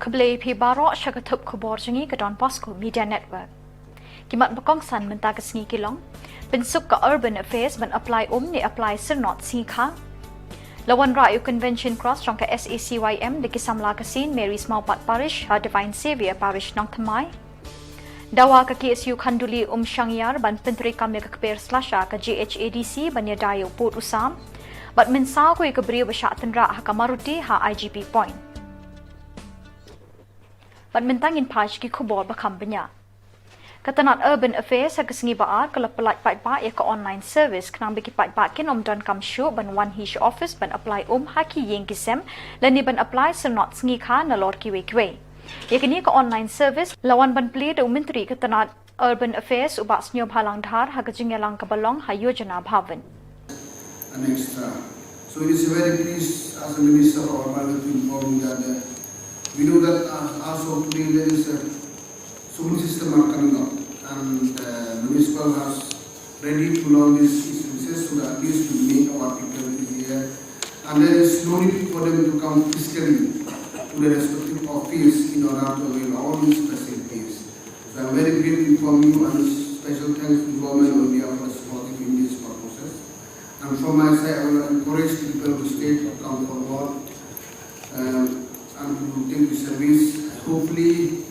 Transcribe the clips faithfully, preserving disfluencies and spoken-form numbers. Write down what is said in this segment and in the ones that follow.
Khublei phi baroh sha ka thup khubor jong ngi ka Don Bosco Media Network. Ki mat ba kongsan mynta ka sngi ki long: pynsuk ka Urban Affairs ban apply um ne apply syrnod sngikha. La wanrah ïa u Convention Cross jong ka S A C Y M da ki samla ka Saint Mary's Mawpat Parish ha Divine Saviour Parish Nongthymmai. Dawa ka K S U Khanduli Umshangyar ban pyntreikam ïa ka kper slasha ka J H A D C ban ïada ïa u pud u sam. Bad mynsaw ko ïa ka briew ba shah tynrah ha ka Maruti ha I G P Point. Bad mynta ngin phai sha ki khubor ba kham bniah. Ka tnad Urban Affairs ha ka sngi ba ar ka la pyllait paidbah ïa ka online service khnang ba ki paidbah kin ym donkam shuh ban wan hi sha office ban apply um ha ki ïing ki sem lane ban apply syrnod sngikha nalor kiwei kiwei. Ïa kane ka online service la wan ban plie da u Myntri ka tnad Urban Affairs u Bah Sniawbhalang Dhar ha ka jingïalang kaba long ha Yojana Bhavan. And extra. So it is very pleased as a Minister for Urban Affairs to inform you that uh, we know that uh, as of today there is a so many system are coming up, and uh, municipal has ready to launch this e-services so that at least we make our people easier. And there is no need for them to come physically to the respective office in order to avail all these facilities. So I'm very grateful for you and special thanks to Government of India for supporting in this process. And from my side, I will encourage people to stay to come forward um, and to take the service. Hopefully,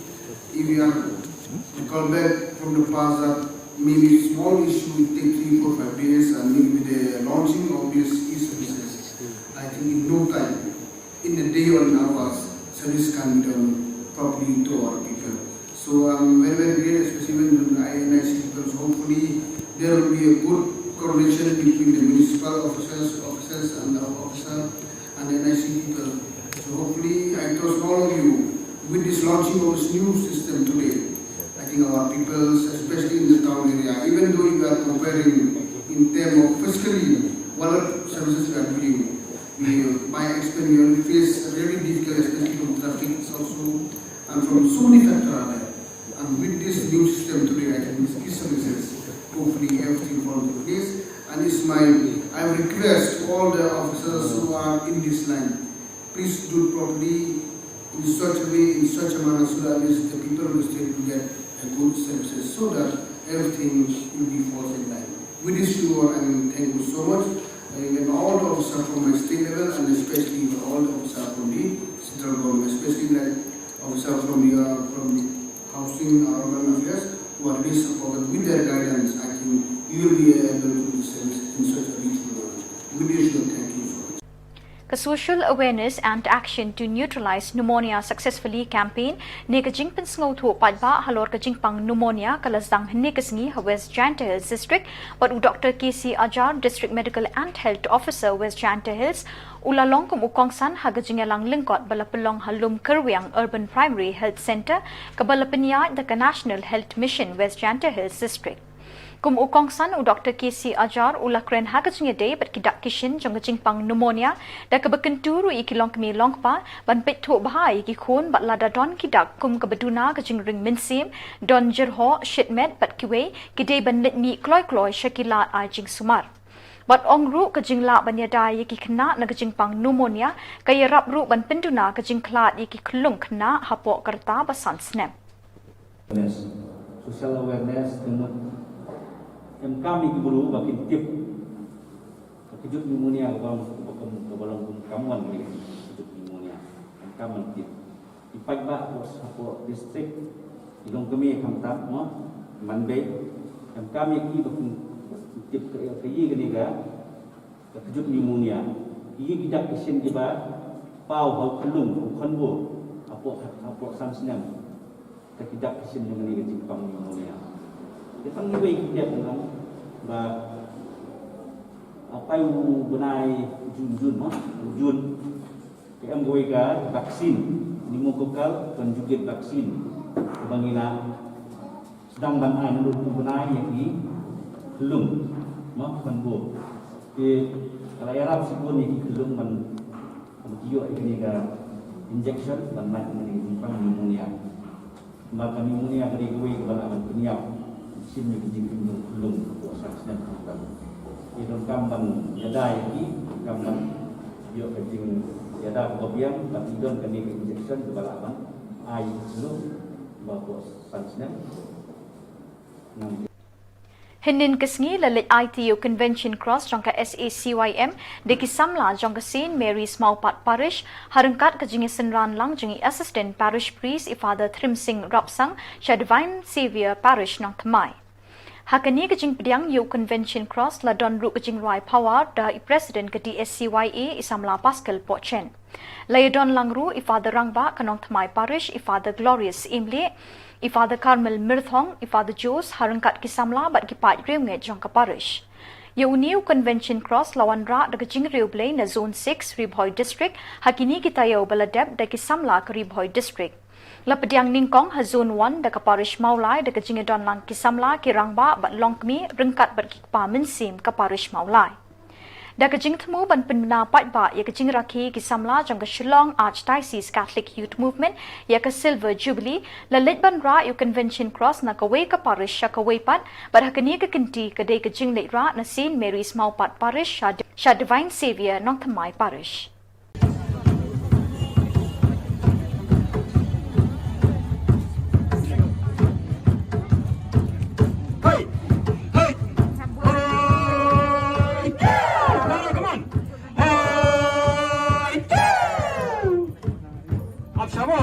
if we are to call back from the past that maybe small issue will take three, four, five days, and maybe the launching of this e-services, I think in no time, in a day or in hours, service can be done properly to our people. So I'm very, very grateful, especially when the N I C people. So hopefully there will be a good coordination between the municipal officers, officers and the officer and the N I C people. So hopefully I trust all of you with this launching of this new system today. I think our people, especially in the town area, even though you are comparing in terms of physically what services we are doing, we, by experience, we face really difficult, especially from traffic also, and from so many factors are there. And with this new system today, I think this e-services, hopefully everything falls in place. And it's my, I request all the officers who are in this line, please do it properly in such a way, in such a manner, so that at least the people of the state will get a good services, so that everything will be falls in line. We wish you all and thank you so much. And all the officers from my state level and especially all the officers from the central government, especially like officers from the uh, from housing or urban affairs who are really supported with their guidance. I think you will be able to do the service in such a beautiful way. We wish you thank you so much. Ka Social Awareness and Action to Neutralize Pneumonia Successfully campaign ne ka jingpynsngewthuh paidbah halor ka jingpang pneumonia ka la sdang hynne ka sngi ha West Jaintia Hills District bad u Doctor K C Ajar, District Medical and Health Officer West Jaintia Hills, u la long kum u kongsan ha ka jingïalang lyngkot ba la pynlong ha Lum Kyrwiang Urban Primary Health Centre kaba la pynïaid da ka National Health Mission West Jaintia Hills District. Kum u kongsan u Doctor K C Ajar u la kren ha ka jingïadei bad ki dak ki shin jong ka jingpang pneumonia da kaba kyntu ruh ïa ki longkmie longkpa ban peit thuh bha ïa ki khun bad lada don ki dak kum kaba duna ka jingring mynsiem, don jyrhoh, shit met bad kiwei, ki dei ban leit mih kloi kloi sha ki lad ai jingsumar. Bad ong ruh ka jinglah ban ïada ïa ki khynnah na ka jingpang pneumonia ka ïarap ruh ban pynduna ka jingkhlad ïa ki khyllung khynnah hapoh ka rta ba san snem. Social awareness, tymmen em kam ïa ki briew ba kin tip ka kjut pneumonia kaba long kum, kaba long kum kam wan ka kjut pneumonia. Em kam ban tip. Ki paidbah hapoh district, ki longkmie khamtam mo, man bei, em kam ïa ki ba kin tip ka ïa kane ka ka kjut pneumonia. Ïa ki dak ki shin kiba paw ha u khyllung, u khunbor hapoh, hapoh san snem. Ka ki dak ki shin jong kane ka jingpang pneumonia. Te tang iwei ki dep ngan ba, ah, pynban u bnai Jun, Jun mo, Jun. Te em kawei ka vaccine pneumococcal conjugate vaccine kaba ngi la sdang ban ai naduh u bnai ïa ki khyllung, mo, khunbor. Te ka la ïarap shibun ïa ki khyllung ban, ban ïoh ïa kane ka injection ban lait ïa kane ka jingpang pneumonia. Namar ka pneumonia ka dei kawei kaba lah ban pynïap shim ïa ka jingim jong u khyllung hapoh san snem khamtam. Te donkam ban ïada ïa ki, donkam ban ïoh ka jingïada kaba biang, ban don kane ka injection kaba lah ban Ai lum ba buh san snem. Hynnin ka sngi la leit aiti ïa u Convention Cross jong ka S A C Y M da ki samla jong ka Saint Mary's Mawpat Parish, ha ryngkat ka jingïasynran lang jong i Assistant Parish Priest i Father Thrimsing Rapsang sha Divine Saviour Parish Nongthymmai. Ha kane ka jingpdiang ïa u Convention Cross la don ruh ka jingrwai phawa da i President ka D S C Y A i samla Pascal Pohchen. La ïadon lang ruh i Father Rangbah ka Nongthymmai Parish, i Father Glorious Imlieh, i Father Carmel Myrthong, i Father Jose, ha ryngkat ki samla bad ki paid riewngeit jong ka parish. Ïa une u Convention Cross la wanrah da ka jingriewblei na Zone six, Ri Bhoi District, ha kine ki taïew ba la dep da ki samla ka Ri Bhoi District. La pdiang nyngkong ha Zone one da ka parish Mawlai da ka jingïadon lang ki samla, ki rangbah bad longkmie ryngkat bad ki kpa mynsiem ka parish Mawlai. Da ka jingthmu ban pynbna paidbah ïa ka jingrakhe ki samla jong ka Shillong Archdiocese Catholic Youth Movement ïa ka Silver Jubilee, la leit ban rah ïa u Convention Cross na kawei ka parish sha kawei pat, bad ha kane ka kynti ka dei ka jingleit rah na Saint Mary's Mawpat Parish sha, sha Divine Saviour Nongthymmai Parish. Hey! Hey! Hey! Come on! Hey! Up, Shama!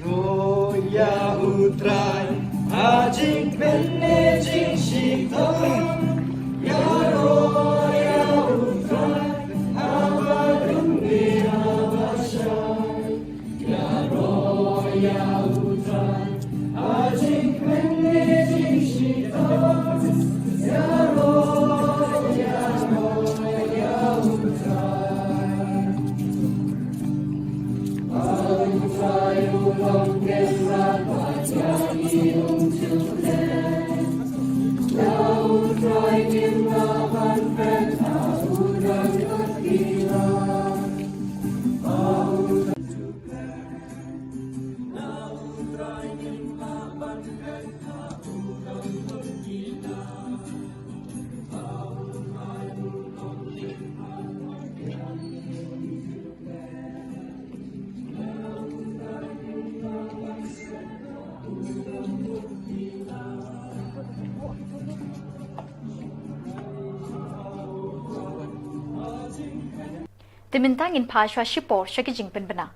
Ïaroh ïa U Trai ha jingpynleit jingshitom. Ïaroh ïa U Trai haba dum bad haba shai. Ïaroh ïa U Trai ha jingpynleit jingshitom. Ïaroh, ïaroh ïa U Trai. Te mynta ngin phai shuwa shipor sha ki jingpynbna.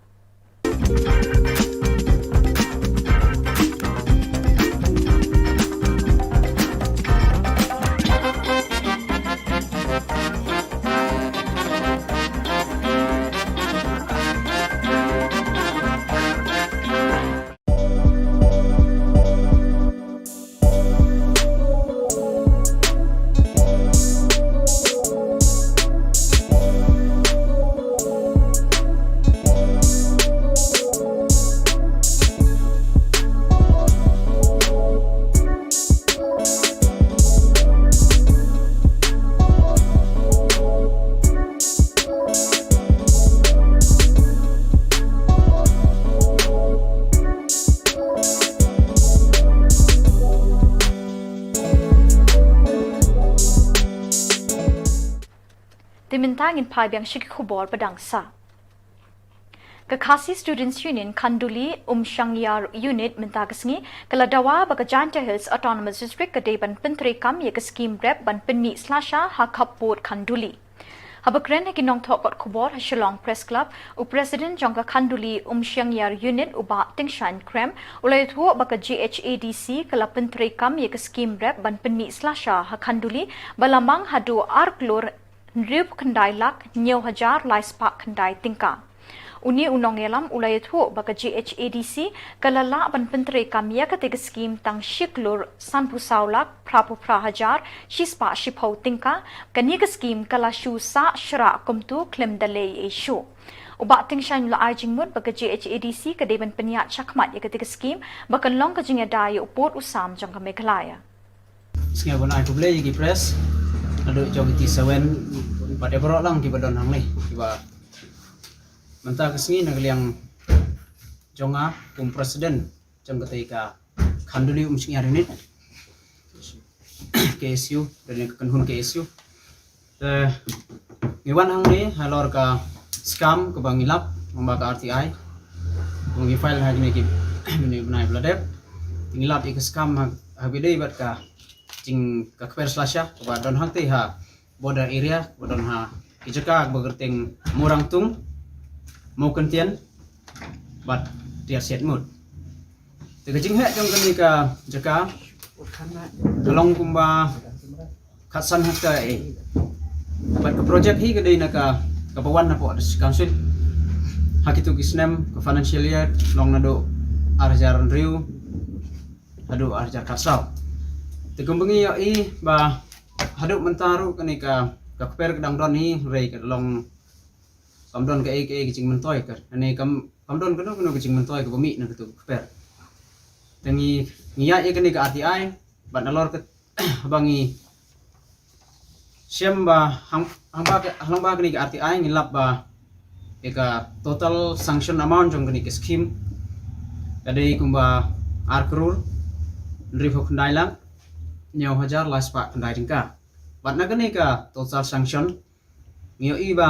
Te mynta ngin phai biang sha ki khubor ba dang sah. Ka Khasi Students Union Khanduli Umshangyar Unit mynta ka sngi ka la dawa ba ka Jaintia Hills Autonomous District ka dei ban pyntreikam ïa ka skim rep ban pynmih slasha ha khappud Khanduli. Haba kren ha ki nongthoh kot khubor ha Shillong Press Club, u President jong ka Khanduli Umshangyar Unit u Bah Tingshain Krem u la ïathuh ba ka J H A D C ka la pyntreikam ïa ka skim rep ban pynmih slasha ha Khanduli ba la mang haduh ar klur hynriewphew khyndai lak hynñiew hajar lai spah khyndai tyngka. Une u nongïalam u la ïathuh ba ka J H A D C ka la lah ban pyntreikam ïa kata ka skhim tang shi klur sanphew saw lak phraphew phra hajar shi spah shiphew tyngka. Kane ka skhim ka la shu sah shrah kumta khlem da leh ei ei shuh. U Bah Tyngshaiñ u la ai jingmut ba ka J H A D C ka dei ban pynïaid shakhmat ïa kata ka skhim ba kan long ka jingïada ïa u pud u sam jong ka Meghalaya. Sngewbha ai khublei ïa ki press naduh jong ki T seven bad ïa baroh lang kiba don hangne, kiba mynta ka sngi na ka liang jong nga kum president jong katei ka Khanduli Umsngiar Unit, K S U, don ïa ka kynhun K S U. Te ngi wan hangne halor ka scam kaba ngi lap lyngba ka R T I, kaba ngi file ha kine ki bnai, bnai ba la dep. Te ngi lap ïa ka scam ha, ha kaba ïadei bad ka jing, ka kper slasha kaba don hangtei ha border area, kaba don ha ki jaka kaba kyrteng Murangtung, Mawkyntien bad Tiar Siatmut. Te ka jingheh jong kane ka jaka ka long kumba khatsan hektar ei. Bad ka project hi ka dei na ka, kaba wan napoh District Council ha kitu ki snem, ka financial year long naduh ar hajar hynriew haduh ar hajar khatsaw. Te kumba ngi ïohi ba haduh mynta ruh kane ka, ka kper ka dang don hi, hynrei ka long kam don kaei kaei ka jingmyntoi ka, ne kam, kam don kano kano ka jingmyntoi kaba mih na katu ka kper. Te ngi, ngi ïaid ïa kane ka R T I bad nalor ka, ba ngi shem ba hang, hangba ka, hangba kane ka R T I ngi lap ba ïa ka total sanction amount jong kane ka skhim ka dei kumba ar klur hynriewphew khyndai lak hynñiew hajar lai spah khyndai tyngka. Bad na kane ka total sanction ngi ïohi ba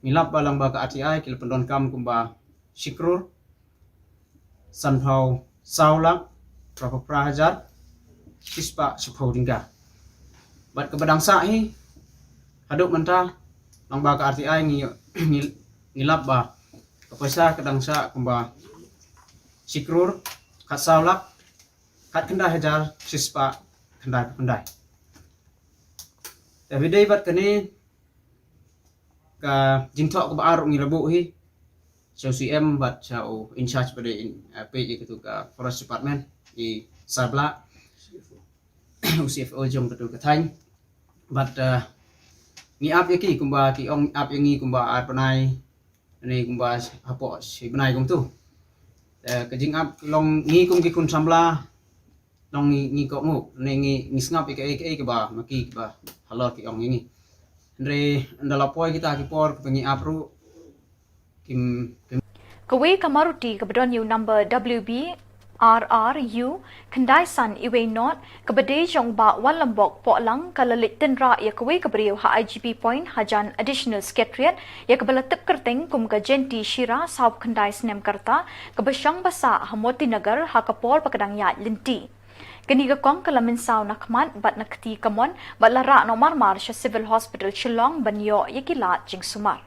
ngi lap ba lyngba ka R T I ki la pyndonkam kumba shi klur sanphew saw lak phraphew phra hajar shi spah shiphew tyngka. Bad kaba dang sah hi haduh mynta lyngba ka R T I ngi, ngi, ngi lap ba ka pisa ka dang sah kumba shi klur khatsaw lak khatkhyndai hajar shi spah khyndaiphew khyndai. Te ba ïadei bad kane ka jingthoh kaba ar ngi la buh hi sha u C M bad sha u in charge ba dei in, eh, peit ïa katu ka Forest Department, i Sarblah, u C F O jong katu ka thaiñ. Bad, eh, ngi ap ïa ki kumba ki ong ap ïa ngi kumba ar bnai, ne kumba hapoh shi bnai kumtu. Eh, ka jingap long ngi kum ki khun samla long ngi, ngi kohnguh ne ngi, ngi sngap ïa kaei kaei kaba ma ki, kaba halor ki ong ïa ngi. Hynrei ynda la poi kita ki por kaba ngi ap ruh kim, kim. Kawei ka Maruti kaba don ïa u number W B R R U khyndai san uwei not kaba dei jong u Bah Wanlambok Pohlang ka la leit tynrah ïa kawei ka briew ha I G P Point hajan Additional Secretariat, ïa kaba la tip kyrteng kum ka Jenti Shira, sawphew khyndai snem ka rta, kaba shong ba sah ha Motinagar ha ka por ba ka dang ïaid lynti. Kane ka kong ka la mynsaw na khmat bad na kti kamon bad la rah noh marmar sha Civil Hospital Shillong ban ïoh ïa ki lad jingsumar.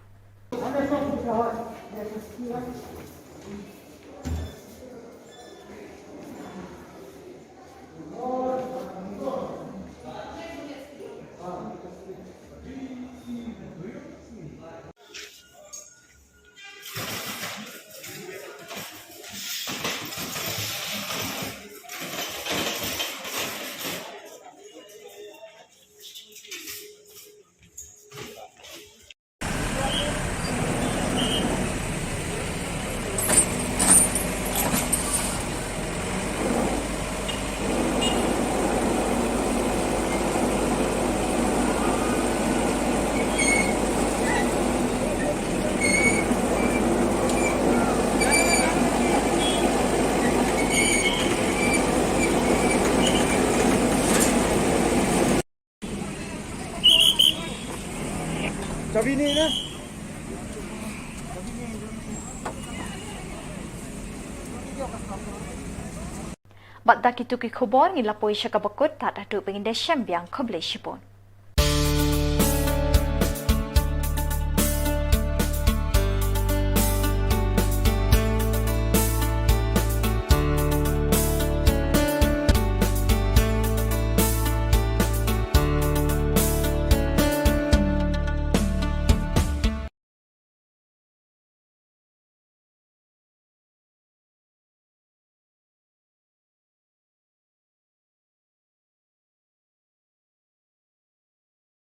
Bad da kitu ki khubor ngi la poi sha kaba kut, tad haduh ba ngin da shem biang, khublei shibun.